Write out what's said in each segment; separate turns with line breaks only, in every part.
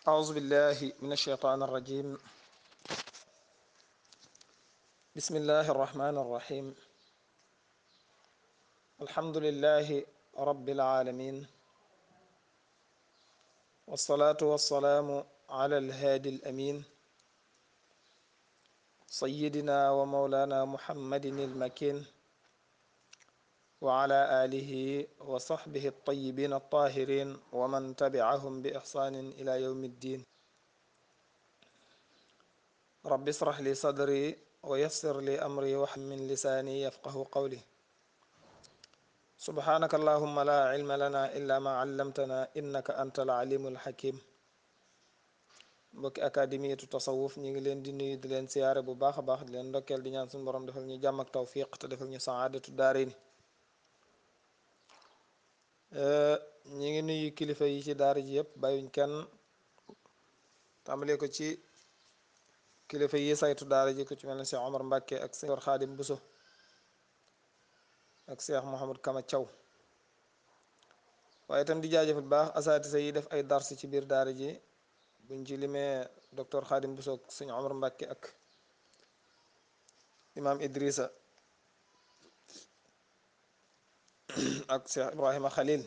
أعوذ بالله من الشيطان الرجيم. بسم الله الرحمن الرحيم. الحمد لله رب العالمين، والصلاة والسلام على الهادي الأمين سيدنا ومولانا محمد المكين وعلى آله وصحبه الطيبين الطاهرين ومن تبعهم بإحسان إلى يوم الدين. رب اشرح لي صدري ويسر لي أمري واحلل من لساني يفقه قولي. سبحانك اللهم لا علم لنا إلا ما علمتنا إنك أنت العليم الحكيم. mbokki académie tasawuf ñi ngi leen di nuyu di leen siyaare bu baax a baax di leen ndokkeel di ñaan suñu borom defal ñu jàmm ak tawfiq te defal ñu saadatu daarayni. ñi ngi nuyu kilifa yi ci daara ji yëpp bàyyuñ kenn, tàmbalee ko ci kilifa yi saytu daara ji ku ci mel ne Cheikh Omar Mbacke ak Cheikh Khadim Bousso ak Cheikh Mouhamad Kama Thiaw, waaye itam di jaajëfal baax asaatisa yi def ay dars ci biir daara ji. buñ ci limee docteur Khadim Bousso ak sëñ Omar Mbacke ak imam Idrissa ak Cheikh Ibrahima Khalil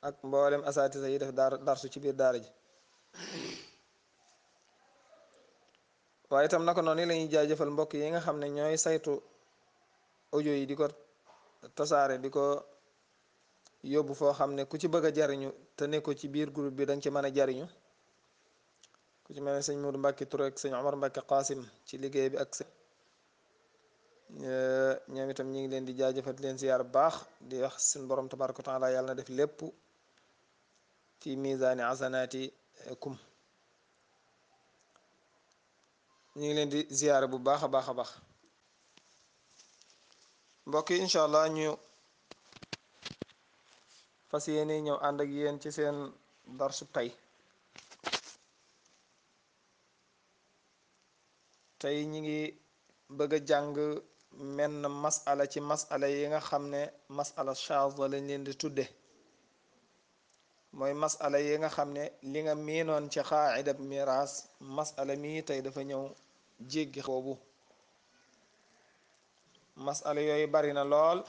ak mboolem asaatisa yi def darsu ci biir daara ji. waaye itam naka noonu la ñuy jaajëfal mbokk yi nga xam ne ñooy saytu audio yi di ko tasaare di ko yóbbu foo xam ne ku ci bëgg a jariñu te ne ko ci biir groupe bi danga ci mën a jariñu, ku ci mel ne sëñ Modou Mbacke Touré ak sëñ Omar Mbacke Qasim ci liggéey bi ak sëñ ñoom itam ñi ngi leen di jaajëfal leen ziyaar bu baax di wax suñu borom tabaraka wa taala yàlla na def lépp fi misaani asanaati kum. ñu ngi leen di ziyaare bu baax a baax a baax mbokk yi. incha allah ñu fas yéene ñëw ànd ak yéen ci seen darsu tey ñi ngi bëgg a jàng menn masala ci masala yi nga xam ne masala shaadha lañ leen di tudde, mooy masala yi nga xam ne li nga miinoon ci xaaidab miraas masala mii tey dafa ñëw jéggi boobu. masala yooyu bari na lool,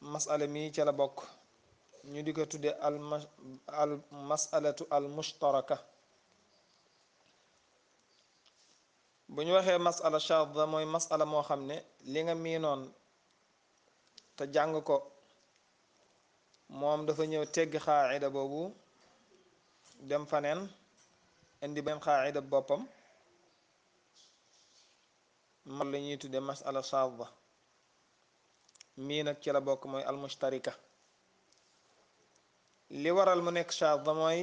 masala mii ca la bokk. ñu di ko tudde al masalatu al mushtaraka. bu ñu waxee masala shaadha mooy masala moo xam ne li nga miinoon te jàng ko moom dafa ñëw teggi xaaida boobu dem faneen indi benn xaaida boppam, man la ñuy tudde masala shaadha. mii nag ci la bokk mooy al mushtarika. li waral mu nekk shaadha mooy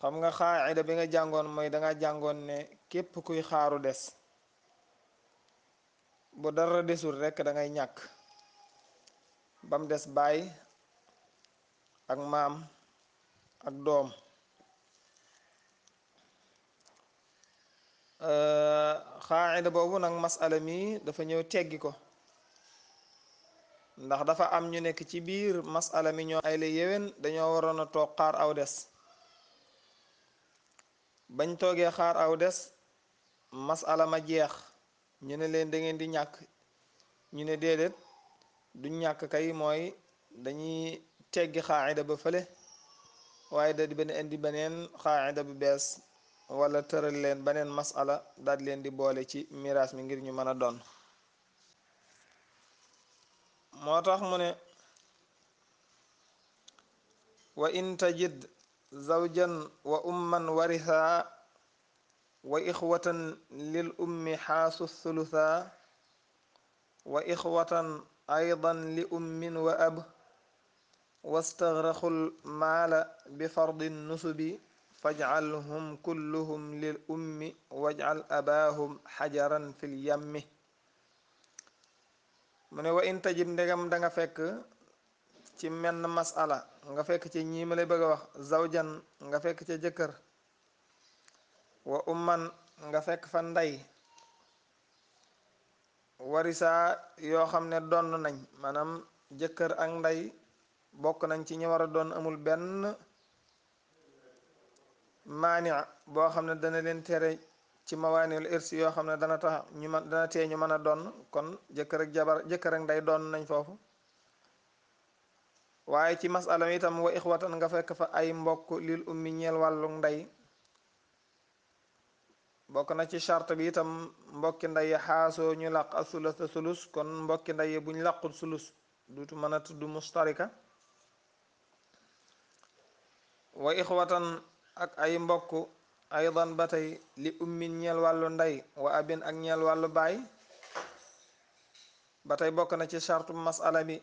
xam nga xaaida bi nga jàngoon mooy danga jàngoon ne képp kuy xaaru des, bu dara desul rekk dangay ñàkk, bam des baay ak maam ak doom. xaaida boobu nag masala mi dafa ñëw teggi ko, ndax dafa am ñu nekk ci biir masala mi ñoo ay la yéwén dañoo waroon a toog xaar aw des. bañ toogee xaar aw des masala ma jeex ñu ne leen da ngeen di ñàkk, ñu ne déedéet du ñàkk kay, mooy dañuy teggi xaaida ba fële waaye da di benn indi beneen xaaida bu bees wala tëral leen beneen masala daal leen di boole ci miraas mi ngir ñu mën a doon. moo tax mu ne wa in tajid zawjan wa umman waritha wa ixwatan lil ummi xaasu thulutha wa ixwatan aydan li ummin wa ab wastagraxul maala bi fardi nusubi fajcalhum kulluhum lil ummi wajcal abaahum xajaran fil yammi. mu ne wa in tajib ndegam danga fekk ci menn masala, nga fekk ci ñii ma lay bëgg a wax, zawjan nga fekk ca jëkkër, wa umman nga fekk fa ndey, warisa yoo xam ne donn nañ, maanaam jëkkër ak ndey bokk nañ ci ñi war a doon amul benn maani boo xam ne dana leen tere ci mawaanil irsi yoo xam ne dana tax ñu mën dana tee ñu mën a doon kon jëkkër ak jabar jëkkër ak ndey doon nañ foofu waaye ci masala itam wa ixwatan nga fekk fa ay mbokk lil ummi ñeel wàllu ndey bokk na ci charte bi itam mbokki ndey xaasoo ñu làq ak sulus a sulus kon mbokki ndey buñ làqul sulus duutu mën a tudd mustarika wa ixwatan ak ay mbokk aydan ba tey li ummin ñeel wàllu ndey wa abin ak ñeel wàllu baay ba tey bokk na ci charte masala bi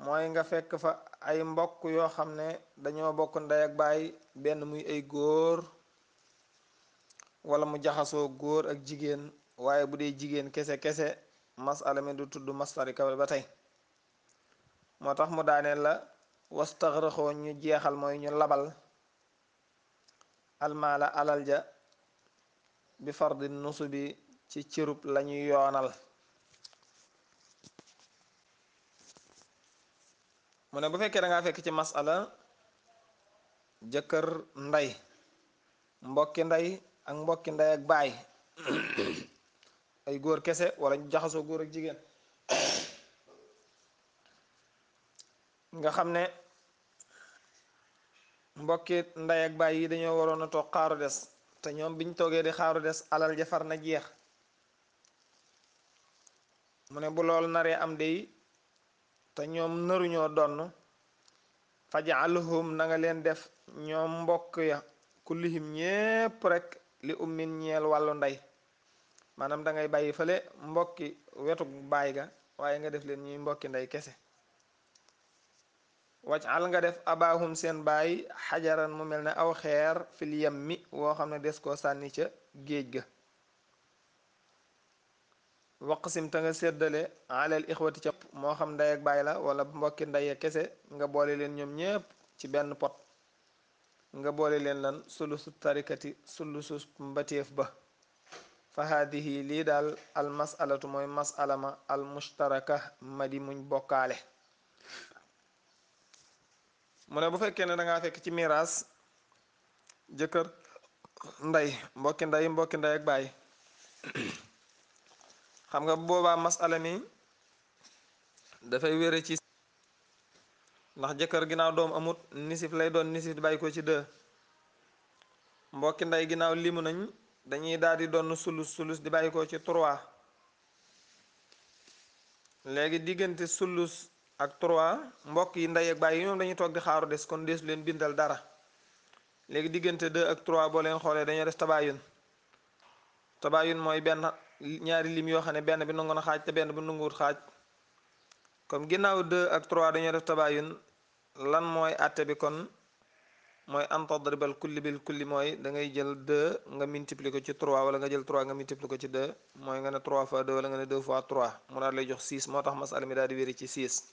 mooy nga fekk fa ay mbokk yoo xam ne dañoo bokk ndey ak baay benn muy ay góor wala mu jaxasoo góor ak jigéen waaye bu dee jigéen kese kese masala mi du tudd mastarika ba tey moo tax mu daaneel la wastaxraxoo ñu jeexal mooy ñu labal almaala alal ja bi fardi nusu bi ci cërub lañuy yoonal mu ne bu fekkee da ngaa fekk ci masala jëkkër ndey mbokki ndey ak mbokki ndey ak baay ay góor kese wala ñu jaxasoo góor ak jigéen nga xam ne mbokki ndey ak baay yi dañoo waroon a toog xaaru des te ñoom biñ toogee di xaaru des alal ja far na jeex mu ne bu lool naree am dey te ñoom naruñoo donn faj'alhum na nga leen def ñoom mbokk ya kullihim ñépp rek li ummin ñeel wàllu ndey maanaam da ngay bàyyi fële mbokki wetu baay ga waaye nga def leen ñuy mbokki ndey kese waj'al nga def abaahum seen baay xajaran mu mel ne aw xeer fil yammi woo xam ne des koo sànni ca géej ga waqsim te nga séddale alal ixwati ca moo xam ndey ak baay la wala mbokki ndey kese nga boole leen ñoom ñépp ci benn pot nga boole leen lan sulusu tarikati sulusu mbateef ba fa haadihi lii daal al masalatu mooy masala ma al mushtaraka ma di muñ bokkaale mu ne bu fekkee ne dangaa fekk ci miraas jëkkër ndey mbokki ndey ak baay xam nga boobaa masala mi dafay wére ci ndax jëkkër ginnaaw doom amut nisif lay doon nisif di bàyyi ko ci deux mbokki ndey ginnaaw limu nañ dañuy daal di doon sulus di bàyyi ko ci trois léegi diggante sulus ak trois mbokk yi ndey ak baay yi ñoom dañuy toog di xaaru des kon deesu leen bindal dara léegi diggante deux ak trois boo leen xoolee dañoo def tabaayun mooy benn ñaari lim yoo xam ne benn bi nangu na xaaj te benn bi nanguwut xaaj comme ginnaaw 2 ak 3 dañoo def tabaayun lan mooy àtte bi kon mooy an tadribal kulli bil kulli mooy da ngay jël 2 nga multiplier ko ci 3 wala nga jël 3 nga multiplier ko ci 2 mooy nga ne 3 fois 2 wala nga ne 2 fois 3 mu daal lay jox 6 moo tax masala mi daal di wéri ci 6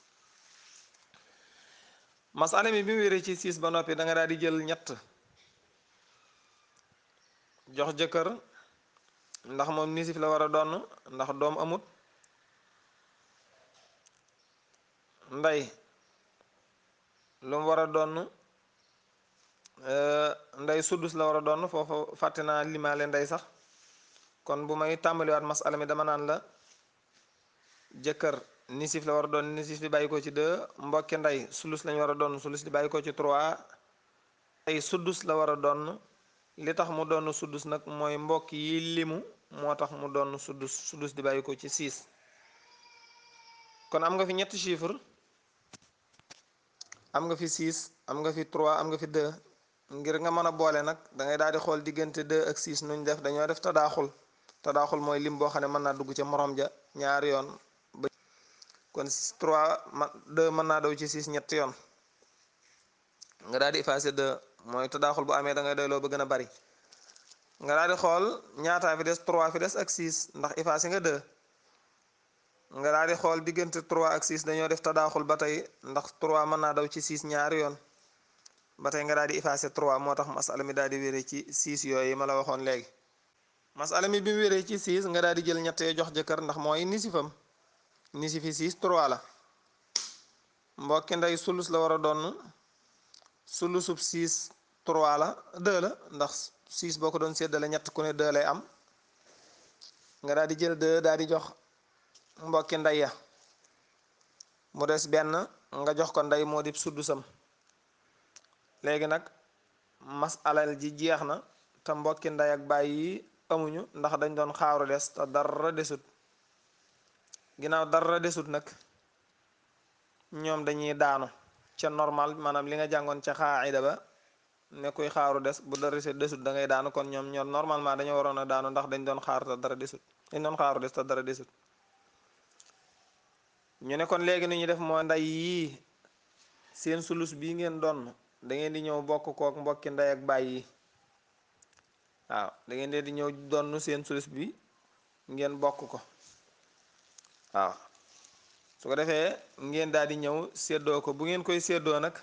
masala mi bi mu wéri ci 6 ba noppi da nga daal di jël ñett jox jëkkër ndax moom nisif la war a doon ndax doom amut ndey lu mu war a doon ndey suddus la war a doon foofu fàtte naa limaale ndey sax kon bu may tàmbaliwaat masala mi dama naan la jëkkër nisif la war a doon nisif di bàyyi ko ci 2 mbokki ndey sulus lañ war a doon sulus di bàyyi ko ci 3 ndey suddus la war a doon li tax mu doon suddus nag mooy mbokk yi limu moo tax mu doon suddus di bàyyi ko ci 6 kon am nga fi ñetti chiffre am nga fi 6 am nga fi 3 am nga fi 2 ngir nga mën a boole nag da ngay daal di xool diggante 2 ak 6 nuñ def dañoo def tadaaxul mooy lim boo xam ne mën naa dugg ca morom ja ñaari yoon ba kon 2 mën naa daw ci 6 ñetti yoon nga daal di effacer 2 mooy tadaaxul bu amee da ngay doy loo ba gën a bari nga daal di xool ñaataa fi des 3 fi des ak 6 ndax effacer nga 2 nga daal di xool diggante 3 ak 6 dañoo def tadaaxul ba tey ndax 3 mën naa daw ci 6 ñaari yoon ba tey nga daal di effacer 3 moo tax masala mi daal di wéree ci 6 yooyu ma la waxoon léegi masala mi bi mu wéree ci 6 nga daal di jël ñettee jox jëkkër ndax mooy nisifam nisifi 6 3 la mbokki ndey sulus la war a doon sulusub 6 3 la 2 la ndax 6 boo ko doon séddale ñett ku ne 2 lay am nga daal di jël 2 daal di jox mbokki ndey ya mu des benn nga jox ko ndey moo di suddusam léegi nag masalal ji jeex na te mbokki ndey ak baay yi amuñu ndax dañ doon xaaru des te dara desut ginnaaw dara desut nag ñoom dañuy daanu ca normal maanaam li nga jàngoon ca xaaida ba ne kuy xaaru des bu dara desut da ngay daanu kon ñoom normalement dañoo waroon a daanu ndax dañ doon xaar te dara desut dañ doon xaaru des te dara desut ñu ne kon léegi ni ñu def moo ndey yii seen sulus bii ngeen doon da ngeen di ñëw bokk kook mbokki ndey ak baay yi waaw da ngeen di ñëw donn seen sulus bi ngeen bokk ko waaw su ko defee ngeen daal di ñëw séddoo ko bu ngeen koy séddoo nag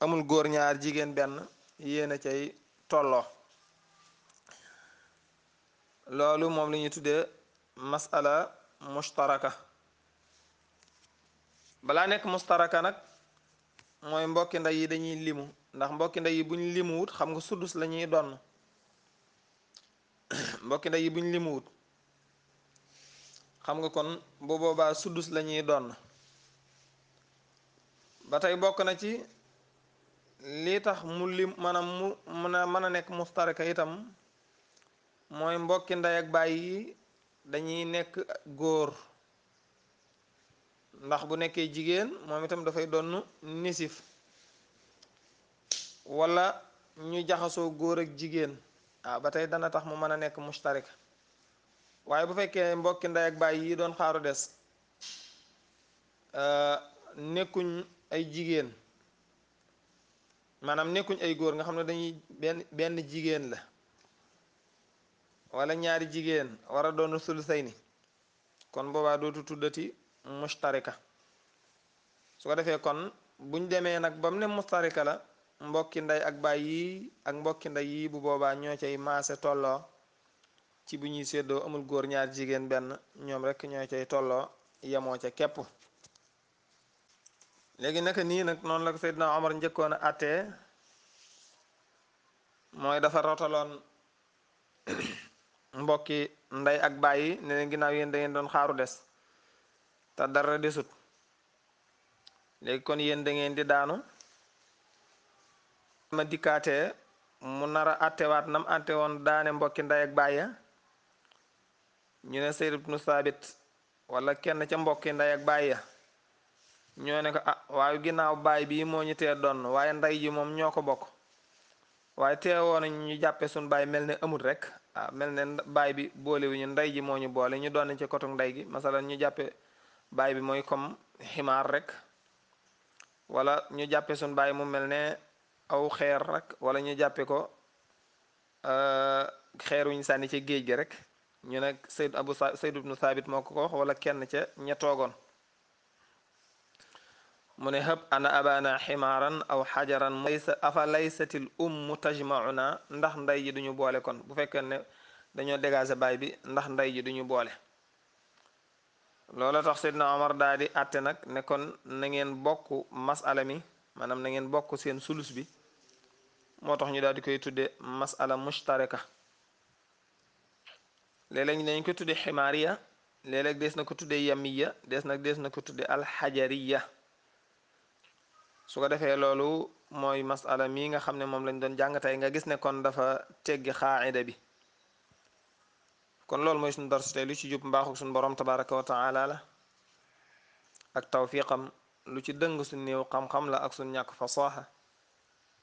amul góor ñaar jigéen benn yéen a cay tolloo loolu moom la ñuy tuddee masala mustaraka balaa nekk mustaraka nag mooy mbokki ndey yi dañuy limu ndax mbokki ndey yi buñ limuwut xam nga suddus la ñuy donn mbokki ndey yi buñ limuwut xam nga kon bu boobaa suddus la ñuy donn ba tey bokk na ci lii tax mu lim maanaam mu mën a nekk mustaraka itam mooy mbokki ndey ak baay yi dañuy nekk góor ndax bu nekkee jigéen moom itam dafay donn nisif wala ñu jaxasoo góor ak jigéen ba tey dana tax mu mën a nekk mustarika waaye bu fekkee mbokki ndey ak baay yi doon xaaru des nekkuñ ay jigéen maanaam nekkuñ ay góor nga xam ne dañuy benn jigéen la wala ñaari jigéen war a doon sulusayni kon boobaa dootu tuddati mustarika su ko defee kon buñ demee nag ba mu ne mustarika la mbokki ndey ak baay yi ak mbokki ndey yi bu boobaa ñoo cay maase tolloo ci bu ñuy séddoo amul góor ñaar jigéen benn ñoom rek ñoo cay tolloo yemoo ca képp léegi naka nii nag noonu la ko Seydina Omar njëkkoon a àttee mooy dafa rotaloon mbokki ndey ak baay yi ne leen ginnaaw yéen da ngeen doon xaaru des te dara desut léegi kon yéen da ngeen di daanu ma dikkaatee mu nar a àttewaat nam àtte woon daane mbokki ndey ak baay ya ñu ne Zayd ibnu Saabit wala kenn ca mbokki ndey ak baay ya ñoo ne ko waaye ginnaaw baay bii moo ñu tee doon waaye ndey ji moom ñoo ko bokk waaye teewoo nañ ñu jàppe suñ baay mel ne amut rek mel ne baay bi boolewuñu ndey ji moo ñu boole ñu doon ci kotuk ndey gi masalan ñu jàppe baay bi mooy comme ximaar rek wala ñu jàppe suñ baay mu mel ne aw xeer rek wala ñu jàppe ko xeer wuñ sànni ca géej gi rek ñu ne Zayd ibnu Saabit moo ko wax wala kenn ca ña toogoon mu ne hëb ana abana ximaaran aw xajaran afa laysatil ummu tajmauna ndax ndey ji duñu boole kon bu fekkee ne dañoo dégager baay bi ndax ndey ji duñu boole loola tax Seydina Omar daal di àtte nag ne kon na ngeen bokk masala mi maanaam na ngeen bokk seen sulus bi moo tax ñu daal di koy tudde masala mushtaraka léeg-léeg ñu dañ ko tudde ximaariya léeg-léeg dees na ko tudde yamiya dees na ko tudde alxajariya su ko defee loolu mooy masala mii nga xam ne moom lañ doon jàng tey nga gis ne kon dafa teggi xaaida bi kon loolu mooy suñu darsu tey lu ci jub mbaaxu suñu borom tabaraka wa taala la ak tawfiqam lu ci dëng suñ néew xam-xam la ak suñ ñàkk fasaxa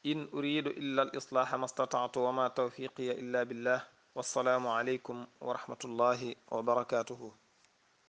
in uridu illa al islaaha ma stataatu wa ma tawfiqiya illa billah wassalaamu alaykum wa rahmatullahi wa barakatuhu